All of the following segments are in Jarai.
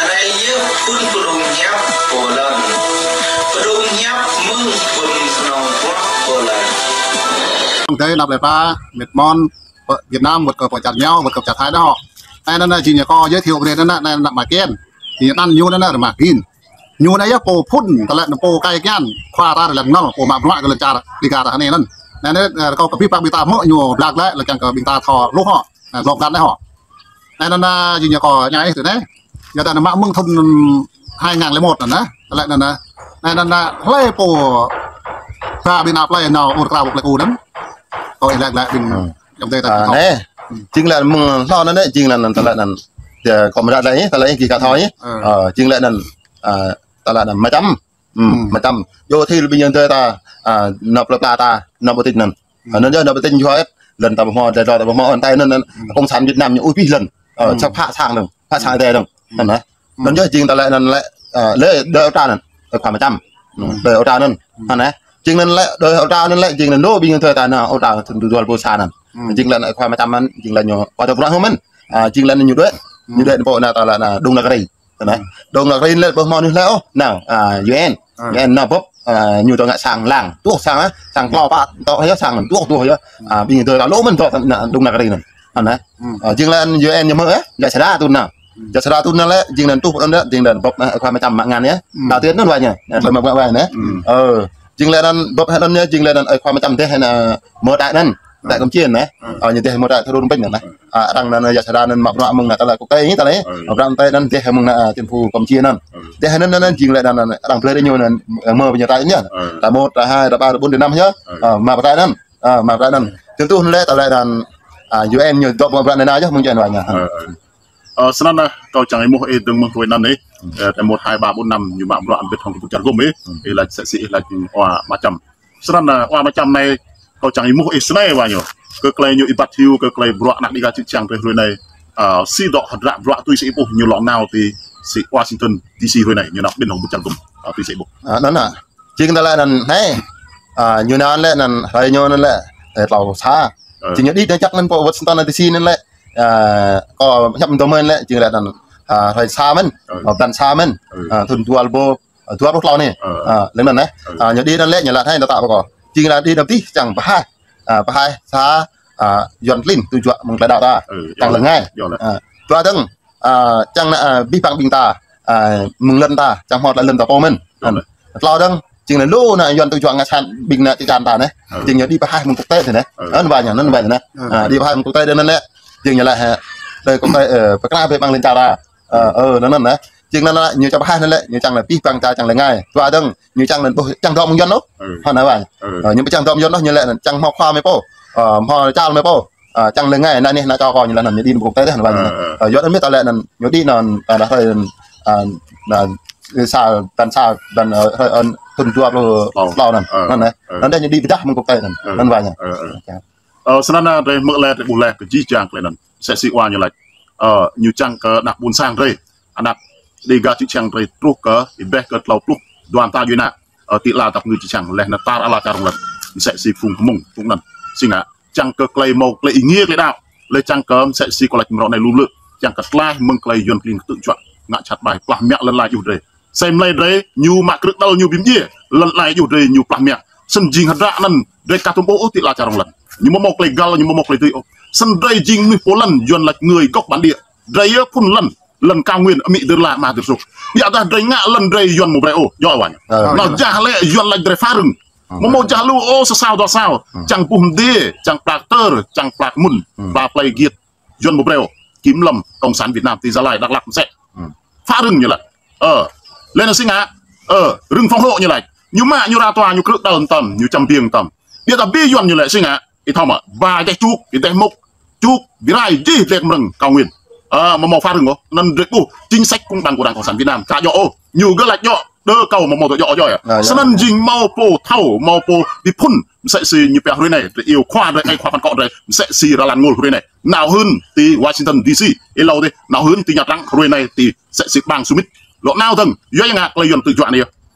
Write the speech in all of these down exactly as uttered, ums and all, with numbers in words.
Anai yơh phun pơdŏng hiăp pô lăn. Pơdŏng hiăp mơ̆ng phun kơnong bruă pô lăn. Dơi năp lĕ pa, mĕt mon, pơ Việt Nam, wơ̆t kơ pơ čar Ñao, wơ̆t kơ pơ čar Thái đó. Anai anŭn jing ñu kơ giới thiệu brơi anŭn, anai anŭn mă kian. Jing anŭn ñu anŭn, anŭn mă kian. Ñu anai yơh pô phun, tơlơi anŭn pô kai kian. Khua ta lĕ ngăl, pô mă bruă kơ lŏn čar, Dega ta anai anŭn. Anai anŭn, ơ, kâo kơ pih păng ƀing ta hmư̆ ñu blak lĕ, lĕ kiăng kơ ƀing ta thâo hluh hŏ. Ơ, blok dan lĕ hŏ. Anŭn anŭn jing ñu kơ ñai tui anai. Yua dah anŭn mă mơ̆ng thŭn hai ngàn lẻ một anŭn anŭn. Tơlơi anŭn anŭn. Anŭn anŭn hlơi pô ba ƀing ană plơi nao ur krao ƀu klĕ ku anŭn. Kâo ih lĕ lĕ ƀing Ơ. Yom dơi ta Ơ, thâo. Anai. Jing lĕ mơ̆ng hlâo anŭn anŭn, jing lĕ anŭn tơlơi anŭn. Tơ kâo mă lĕ, tơlơi ih kơ thâo ih. Ơ. Ơ, jing lĕ anŭn, ơ, tơlơi anŭn mă čăm. Ơ, mă čăm. Yua dah ƀing yơ̆ng dơi ta, ơ, nao plơi pla ta, nao ƀu tĭt anŭn. Ơ, anŭn yơh nao ƀu tĭt yua ĕp, lŏn ta ƀu hmâo, dơi dŏ ta ƀu hmâo, anŭn tơlơi anŭn, anŭn, Cộng sản Việt Nam ñu ui pih lŏn. Ơ, čăp phă sang anŭn, phă sang dơi anŭn. Anŭn anŭn. Anŭn yơh jing tơlơi anŭn lĕ, ơ, lĕ dơi ôta anŭn, ơ, khua mă čăm. Dơi ôta anŭn. Anŭn anŭn. Jing anŭn lĕ, dơi ôta anŭn lĕ, jing anŭn lu ƀing yơ̆ng dơi ta nao ôta thŭn dua rơbâo sa anŭn. Jing lĕ anŭn khua mă čăm anŭn, jing lĕ ñu, khua ta bruă hơmĕn. Ơ, jing lĕ anŭn ñu đuaĭ. Ñu đuaĭ pơ anŭn tơlơi anŭn, dŏng năk ri. Anŭn. Dŏng năk ri lĕ ƀu hmâo anŭn hlơi ôh. Nao, ơ, U N. Ơ. U N nao bưp, ơ, ñu tơ ngă sang lăng. Tuh sang, ơ, sang klâo pă, tŏ yơh sang, tuh, tuh yơh. Ơ, ƀing dơi ta lu mơ̆n tŏ anŭn, dŏng năk ri anŭn. Anŭn, ơ. Ơ, jing lĕ anŭn U N ñu hmư̆, ơ, jă sơđa tŭ anŭn. Jă sơđa tŭ anŭn lĕ, jing anŭn tuh anŭn lĕ, jing anŭn bưp, ơ, khua mă čăm mă ngăn yơh. Nao tui anŭn wa ñu. Ơ, tơlơi mă wa ñu. Ơ, jing lĕ anŭn bưp anŭn yơh, jing lĕ anŭn, ơ, khua mă čăm dêh anŭn, ơ, mơ̆ tai anŭn. Ơ. Tai Kơmčin anŭn. Ơ, ñu dêh mơ̆ tai thâo run pĕnh anŭn. Ơ. Ơ, arăng anŭn yă sơđa anŭn mă bruă mơ̆ng anŭn tơlơi quốc tế anŭn tơlơi. Ơ. Mă bruă anŭn tơlơi anŭn dêh mơ̆ng anŭn, ơ, chính phủ Kơmčin anŭn. Ơ. Dêh anŭn anŭn jing lĕ anŭn, anŭn arăng blơi ñu anŭn, ơ, mơ̆ ƀing ñu tai anŭn. Ơ. Tai một, tai hai, tai ba, tai bốn, tai năm yơh. Ơ. Ơ, mă bruă tai anŭn. Ơ, mă bruă tai anŭn. Tơl tuh anŭn lĕ tơlơi anŭn, ơ, U N ñu dŏ mă bruă anŭn yơh mơ̆ng čar anŭn wa ñu. Ơ, ơ. Ơ, snăn anŭn, kâo čang ih mơ̆ ih dơ̆ng mơ̆ng kơ anŭn anŭn ih. Ơ, tai một, hai, ba, bốn, năm, ñu mă bruă anŭn ƀiă hŏng kơ pơ čar gum ih. Ih laĭ sĕ si ih laĭ, ơ, mă čăm. Snăn anŭn, ơ, mă čăm anai, kâo čang ih mơ̆ ih snei wa ñu. Kơ tơlơi ñu ih ƀuh hyu, kơ tơlơi bruă ană Dega čư̆ čang tơ hrơi anai. Ơ, si dŏ hơdră bruă tui si ih ƀuh ñu lŏ nao tui si Washington D C hrơi anai, ñu nao ƀiă hŏng pơ čar gum. Ơ, tui si ih ƀuh. Ơ, anŭn anŭn. Jing tơlơi anŭn anai. Ơ, ñu nao lĕ anŭn, hrơi ñu anŭn lĕ, ơ, tlâo sa. Ơ. Jing ñu đĭ tơčăk anŭn pơ Washington D C anŭn lĕ. Ơ, kâo hiăp dŏ mơ̆n lĕ, jing lĕ anŭn, ơ, hrơi sa mơ̆n, ơ, blan sa mơ̆n, ơ, thŭn dua rơbâo, ơ, dua rơbâo klâo anai. Ơ, lĕ anŭn anai. Ơ, ñu đĭ anŭn lĕ, ñu laĭ hai ta ta pơkŏ. Jing lĕ đĭ anŭn tih čang pơhaih, ơ, pơhaih sa, ơ, Yuăn klin tui juă mơ̆ng tơlơi đaŏ ta. Ơ, čang lĕ ngai. Ơ, dua dơ̆ng, ơ, čang anŭn, ơ, pih păng ƀing ta, ơ, mơ̆ng lŏn ta, čang hmâo tơlơi lŏn ta pô mơ̆n. Tlâo dơ̆ng, jing anŭn lu anŭn Yuăn tui juă ngă sang ƀing anŭn čư̆ čan ta anai. Ơ. Jing ñu đĭ pơhaih mơ̆ng quốc tế anai. Ơ. Anŭn wa ñu, anŭn wa anŭn. Ơ. Ơ, đĭ pơhaih mơ̆ng quốc tế anŭn lĕ. Jing ñu laĭ hă. Đơi quốc tế, ơ, pơkra ƀơi ƀăng lŏn čar ta. Ơ, ơ, anŭn anŭn anai. Jing anŭn anŭn, ñu čang pơhaih anŭn lĕ, ñu čang anŭn pih păng ta čang lĕ ngai. Dua dơ̆ng, ñu čang anŭn ƀu čang dŏ mơ̆ng Yuăn ôh. Ơ. Hă anŭn wa ñu. Ơ. Ơ, ñu ƀu čang dŏ mơ̆ng Yuăn ôh, ñu laĭ anŭn čang hmâo khua mơi pô. Ơ, hmâo čar mơi pô. Ơ, čang lĕ ngai, anŭn anai, anŭn čô kâo ñu laĭ anŭn ñu đĭ anŭn pơ quốc tế anŭn wa ñu. Ơ, ơ. Ơ, yua anŭn mơ̆ tơlơi anŭn ñu đĭ anŭn, ơ, hrơi anŭn, ơ, anŭn, ơ, sa, blan sa, blan, ơ, hrơi anŭn, thŭn dua rơbâo klâo anŭn. Ơ. Anŭn anai. Ơ. Anŭn anai ñu đĭ pơdah mơ̆ng quốc tế anŭn. Ơ. Anŭn wa ñu. Ơ, ơ. Ơ. Ơ, snăn anŭn drei hmư̆ lĕ drei ƀuh lĕ kơ jih jang tơlơi anŭn. Msĕ si wa ñu laĭ. Ơ, ñu čang kơ ană ƀuôn sang drei. Ană Dega čư̆ čang drei truh kơ, ih ƀuh kơ tlâo pluh dua mơta djuai ană. Ơ, ti ala dap ngư čư̆ čang, leh anŭn tar ala čar rŏng lăn. Msĕ si phung hmông, phung anŭn. Si ngă, čang kơ tơlơi hmâo tơlơi êngiê tơlơi đaŏ. Leh čang kơ msĕ si kâo laĭ mrâo anai lu blư̆. Čang kơ tơlơi mơ̆ng tơlơi Yuăn klin ktư̆ juă. Ngă jhat ƀai, plah mă lŏn ala ayŭh drei. Sem lei drei, ñu mă krư̆ đăl ñu bi mdjiê. Lŏn ala ayŭh drei ñu plah mă. Snăn jing hơdră anŭn, drei ka tuôm ƀuh ôh ti ala čar rŏng lăn. Ñu amâo mâo tơlơi găl, ñu amâo mâo tơlơi dưi ôh. Snăn drei jing mnuih pô lăn, Yuăn laĭ người gốc bản địa. Drei yơh phŭn lăn, lăn cao nguyên, amĭ dơr la, ama dơr sôk. Ƀiădah drei ngă lăn drei Yuăn amâo brei ôh, djŏ wa ñu. Ơ. Nao jah lĕ Yuăn laĭ drei phá rừng. Ơ. Amâo mâo jah lu ôh sa sao dua sao. Ơ. Čang buh mdiê, čang pla ktơr, čang pla kmŭn, ơ, pla plei giêt. Yuăn amâo brei ôh. Kiểm lâm, Cộng sản Việt Nam, ti Gia Lai, Dak Lak msĕ. Ơ. Phá rừng ñu laĭ. Ơ. Leh anŭn si ngă. Ơ, rừng phòng hộ ñu laĭ. Ñu mă, ñu ra tòa, ñu krư̆ đăl mơtam, ñu čăm biêng mơtam. Ƀiădah bi Yuăn ñu laĭ si ngă. Ih thâo mơ̆, ba dêh čuk, ih dêh mŭk, čuk, bi rai jih dêh mrơ̆ng cao nguyên. Ơ, amâo mâo phá rừng ôh, anŭn drei ƀuh, chính sách công bằng của Đảng Cộng sản Việt Nam, ka djŏ ôh, ñu gơ̆ laĭ djŏ, đơ kâo amâo mâo djŏ djŏ yơh. Ơ, yơh. Snăn jing mâo pô thâo, mâo pô bi phŭn, msĕ si ñu pioh hrơi anai, drei iâu khua drei, ai khua păn kŏ drei, msĕ si Ra Lan Ngôl hrơi anai. Nao hưn ti Washington D C, êlâo dih, nao hưn ti Nhà Trắng hrơi anai, ti msĕ si bang summit. Lŏ nao dơ̆ng, yua ngă tơlơi Yuăn ktư̆ juă anai yơh.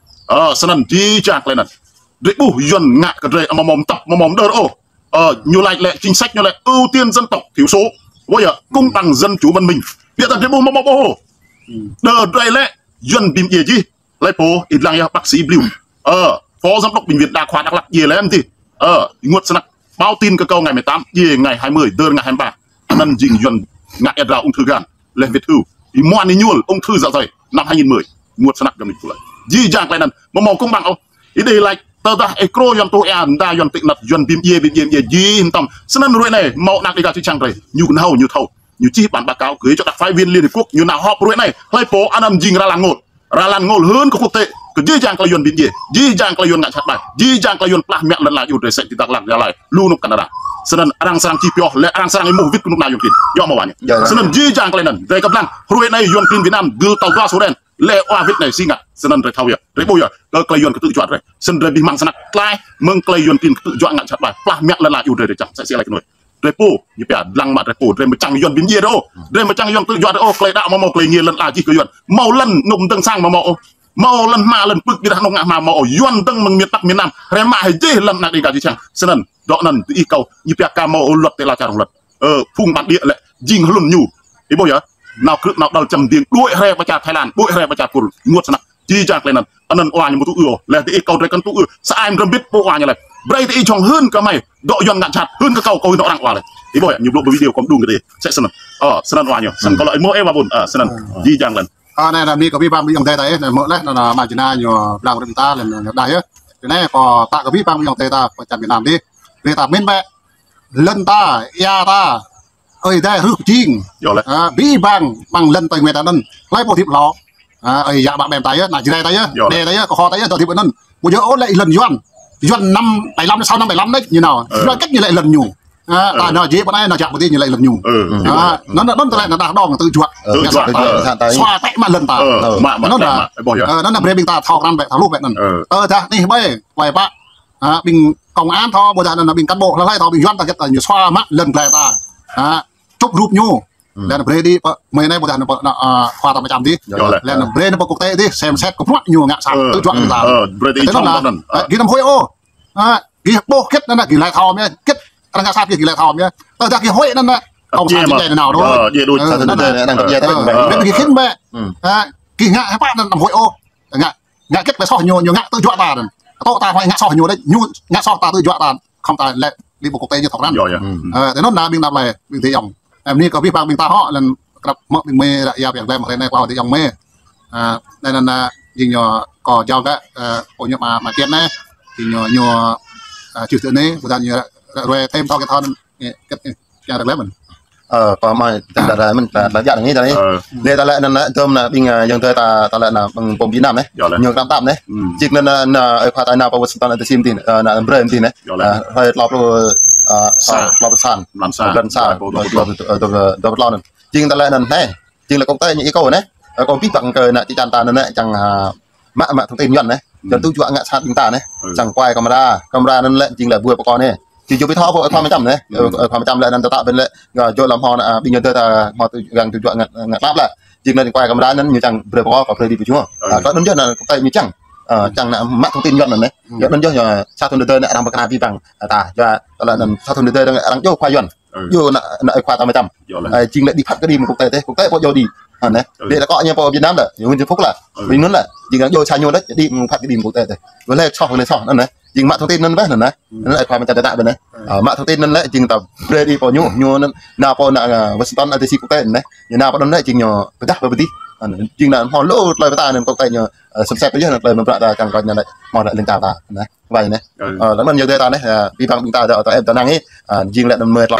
Ơ, snăn jih jang tơlơi anŭn. Drei ƀuh Yuăn ngă kơ drei amâo mâo mtăp, amâo mâo mđơr ôh. Ơ, ñu laĭ lĕ chính sách ñu lĕ ưu tiên dân tộc thiểu số. Wơ̆t yơh, công bằng dân chủ văn minh. Biă ta drei ƀuh mơ̆ mơ̆ ƀuh. Đơ drei lĕ, Yuan bi mdjiê jih. Hlơi pô, ih lăng yơh bác sĩ Bliu. Ơ, phó giám đốc bệnh viện đa khoa Đắk Lắk djiê lĕ mơ̆n tih. Ơ, ih ngă snăk. Báo tin kơ kâo ngày mười tám, djiê ngày hai mươi, đơ ngày hai mươi ba. Anăn jing Yuan ngă ia drao ung thư gan. Leh vết hư. Ih muan ih ñuôl ung thư dạ dày năm hai nghìn mười. Ngă snăk gam nit pulai. Jih jang klei anăn. Mơ̆ mơ̆ kông ƀăng ôh. Ih đei lač, tơdah ih krô Yuan tuh ia, nda Yuan tĭ năt, Yuan bi mdjiê, bi mdjiê, mdjiê, jih mtam. Snăn ruai anei, mâo anak Dega čư̆ čhiăng drei. Ñu kơnhâo, ñu thâo. Ñu čih bản báo cáo gửi cho đặc phái viên Liên Hiệp Quốc, ñu nao họp ruai anei. Hlơi pô anăn jing Ralan Ngol. Ralan Ngol hưn kơ quốc tế, kơ jih jang klei Yuan bi mdjiê, jih jang klei Yuan ngă jhat ƀai, jih jang klei Yuan plah mă lăn ala djuai drei sĕ ti Dak Lak, Gia Lai, lu anôk Canada. Snăn arăng srăng čih pioh, leh arăng srăng êmuh wĭt kơ anôk nao Yuan klin. Yơh mơ̆ wa ñu. Snăn jih jang klei anăn, drei kơblang, ruai anei Yuan klin Việt Nam, gưl tâo dua sô đen, leh wa wĭt anei si ngă, snăn drei thâo yơh, drei ƀuh yơh, kơ klei Yuan kơtư̆ juă drei. Snăn drei bi hmăng snăk, tlaih, mơ̆ng klei Yuan klin kơtư̆ juă ngă jhat ƀai, plah mă lăn ala djuai drei, drei čang, sĕ si lač kơ nuê. Drei pô, ñu pia dlăng mă drei pô, drei mơčang Yuan bi mdjiê đô. Drei mơčang Yuan kơtư̆ juă drei ôh, klei đăo mơ̆ mâo, klei ngiê lăn ala jih kơ Yuan. Mâo lăn anôk mdơ̆ng sang mơ̆ mâo ôh. Mâo lăn hma lăn pưk ƀiădah anôk ngă hma mâo ôh. Yuan dơ̆ng mơ̆ng miền Bắc miền Nam, hrĕ mă hĕ jih lăn anak Dega čư̆ čhiăng. Snăn, dŏ anăn diih kâo, ñu pia ka mâo ôh luật tê la čar hŏng luật. Ơ, phung bản địa lĕ, jing hlŭn ñu. Ih ƀuh yơh. Nao krư̆ nao đăl čăm diêng, đuaĭ hrĕ pơ čar Thái Lan, đuaĭ hrĕ pơ čar Kur, ngă snăk. Jih jang klei anăn, anăn wa ñu mơ̆ tŭ ư ôh. Leh diih kâo drei kăn tŭ ư. Sa ai mdrăm bĭt pô wa ñu leh. Brei diih jhŏng hưn kơ mơi. Dŏ Yuan ngă jhat, hưn kơ kâo, kâo hưn arăng wa leh. Ih ƀuh yơh, ñu blŏ video kâo mđung kơ diih. Sĕ snăn. Ơ, snăn wa ñu. Snăn kâo lŏ êmuh ih wa ƀuôn. Ơ, snăn. Jih jang lăn. Ơ, anei, anei, mi kơ abih bang ƀing ayŏng adơi ta, ơ, anei, mơ̆ leh, anăn, anăn, mă jơnai ñu blang rĭm ta, leh, anăn, đah yơh. Anei, kâo pơtă kơ abih bang ƀing ayŏng adơi ta, pơ čar Việt Nam dih. Brei ta mĭn bĕ. Lŏn ta, ia ta, ơi adai rŭ pơjing. Yơh leh. Ơ, abih bang, bang lŏn Tây Nguyên ta anăn. Hlơi pô hơdip hlâo. Ơ, ơi yă ƀă ƀem ta yơh, ană Jrai ta yơh, yơh leh, đe ta yơh, kơ ho ta yơh, dŏ hơdip anăn. Ƀu djơ̆ ôh lĕ lŏn Yuan. Yuan năm bảy lăm, sau năm bảy lăm đĕč, ñu nao. Ơ. Yuan kĕt ñu lĕ lŏn ñu. Ơ, ta nao jĕ pơ anei, nao jak pơ adih ñu lĕ lŏn ñu. Ơ. Ơ, anăn, anăn ta lĕ ană đah đong kơtư̆ juă. Kơtư̆ juă. Sua tĕ mă lŏn ta. Ơ, mă, mă, anăn tĕ mă. Ơ, ƀuh yơh. Ơ, anăn brei ƀing ta thâo krăn bĕ, thâo hluh bĕ anăn. Ơ. Tơdah anih ƀai, klei pă. Ơ, ƀing công an thâo, ƀôdah anăn ƀing cán bộ hlơi hlơi thâo, ƀing Yuan ta hơget ta ñu sua mă lŏn glai ta. Ơ, čŭp rup ñu. Leh anăn brei đĭ pơ, mơi anei ƀôdah anăn pơ, anăn, ơ, khua ta mă čăm dih. Yơh leh. Leh anăn brei anăn pơ quốc tế dih, xem xét kơ bruă ñu ngă sat, kơtư̆ juă ƀing ta. Ơ, brei đĭ tơl čŏng anăn. Ơ, gih anăm huĭ ôh. Ơ, gih ƀuh hơget anăn gih laĭ thâo mơ̆, hơget arăng ngă sat gih, gih laĭ thâo mơ̆. Tơdah gih huĭ anăn, ơ, cộng sản jing djai nanao đôč. Ơ, djai đôč. Ơ, anăn, anăn, anăn, gih khĭn bĕ. Ơ, gih ngă hơpă anăn anăm huĭ ôh. Ngă, ngă hơget klei soh ñu, ñu ngă kơtư̆ juă ta anăn. Tơdah ta huĭ ngă soh ñu đĕč, ñu ngă soh ta kơtư̆ juă ta. Không ta lĕ đi pơ quốc tế ñu thâo krăn. Yơh, yơh. Ơ, tơ anŭn anăn ƀing ta plei, ƀing adơi ayŏng. Ơ, anei kơ abih bang ƀing ta hŏ, lŏn krăp mơ̆ ƀing mơi ră ia ƀiă glem, hrơi anei kơ adơi ayŏng mơi. Ơ, anei anăn, ơ, jing ñu kâo jao kơ, ơ, pô ñu mă, mă kian anei. Jing ñu, ñu, ơ, čih tơ anei, ƀôdah ñu ră, ră ruai thêm thâo kơ thâo anăn, ơ, kơ, ơ, kiăng ră glem mơ̆n. Ơ, kâo mă čang ră ruai mơ̆n, ta, ta djă anei ta anei. Ơ. Anei ta lĕ anăn, ơ, tơm anăn ƀing, ơ, ayŏng adơi ta, ta lĕ anăn ƀing pô Việt Nam anei. Yơh leh. Ñu krăp tap anei. Jing anăn, anăn, ơ, khua ta nao pơ Washington D C mơ̆n dih, ơ, anăn brei mơ̆n dih anei. Yơh leh. Ơ, hrơi klâo pluh, ơ, sa. Klâo pluh sa. Blan sa. Blan sa. Dua pluh, dua pluh, dua pluh, dua pluh, dua pluh anăn. Jing ta lĕ anăn anei. Jing lĕ quốc tế ñu ih kâo anei. Ơ, kâo abih bang kơ ană čư̆ čan ta anăn anei, čang, ơ, mă, mă thông tin Yuan anei. Čang kơtư̆ juă ngă sat ƀing ta anei. Čang kuai camera, camera anăn lĕ jing lĕ ƀuai pơkŏn anei. Jing djŏ ƀu thâo pô, ơ, khua mă čăm anei. Ơ, khua mă čăm lĕ anăn tơtă ƀing lĕ, ơ, djŏ lăm hŏ anăn, ơ, ƀing ñu dơi ta hŏ tơ, arăng kơtư̆ juă ngă, ngă, ngă klap lĕ. Jing anăn kuai camera anăn ñu čang brei pơkŏn, kơ brei đĭ pơjua. Ơ, tơ anŭn yơh anăn quốc tế ñu čang. Ơ, čang anăn mă thông tin Yuan anăn anei. Yơh anŭn yơh, ơ, sa thŭn tơdơi anăn arăng pơkra abih bang, ơ, ta, yua, tơ lĕ anăn sa thŭn tơdơi arăng, arăng djŏ khua Yuan. Djŏ anăn, anăn khua ta mă čăm. Ơ, jing lĕ đĭ phat kơđi mơ̆ng quốc tế dih, quốc tế pô djŏ đĭ. Anei. Đĭ lĕ kơ ñu pô Việt Nam lĕ, ñu Nguyễn Xuân Phúc lĕ. Ƀing anŭn lĕ, jing arăng djŏ sa ñu đĕč, đĭ mơ̆ng phat kơđi mơ̆ng quốc tế dih. Ƀu lĕ soh, ƀu lĕ soh anăn anei. Jing mă thông tin anăn bĕ anăn anei. Anăn lĕ khua mă čăm tơtă ƀĕ anei. Ơ, mă thông tin anăn lĕ jing ta brei đĭ pô ñu, ñu anăn, nao pơ anăn, ơ, Washington D C quốc tế anăn anei. Ñu nao pơ anŭn anei jing ñu pơdah pơ adih. Anăn jing anăn hmâo lu tơlơi pơtă anăn quốc tế ñu, ơ, xem xét yơh anăn tơlơi mơ̆ng bruă ta čang kơ ñu anei. Hmâo anăn lĕ lŏn čar ta anei. Wai anei. Ơ, lăm anăn ñu dơi ta anei, ơ, abih bang ƀing ta dŏ, dŏ ĕp dŏ năng ih, ơ, jing lĕ anăn mơi tlŏ.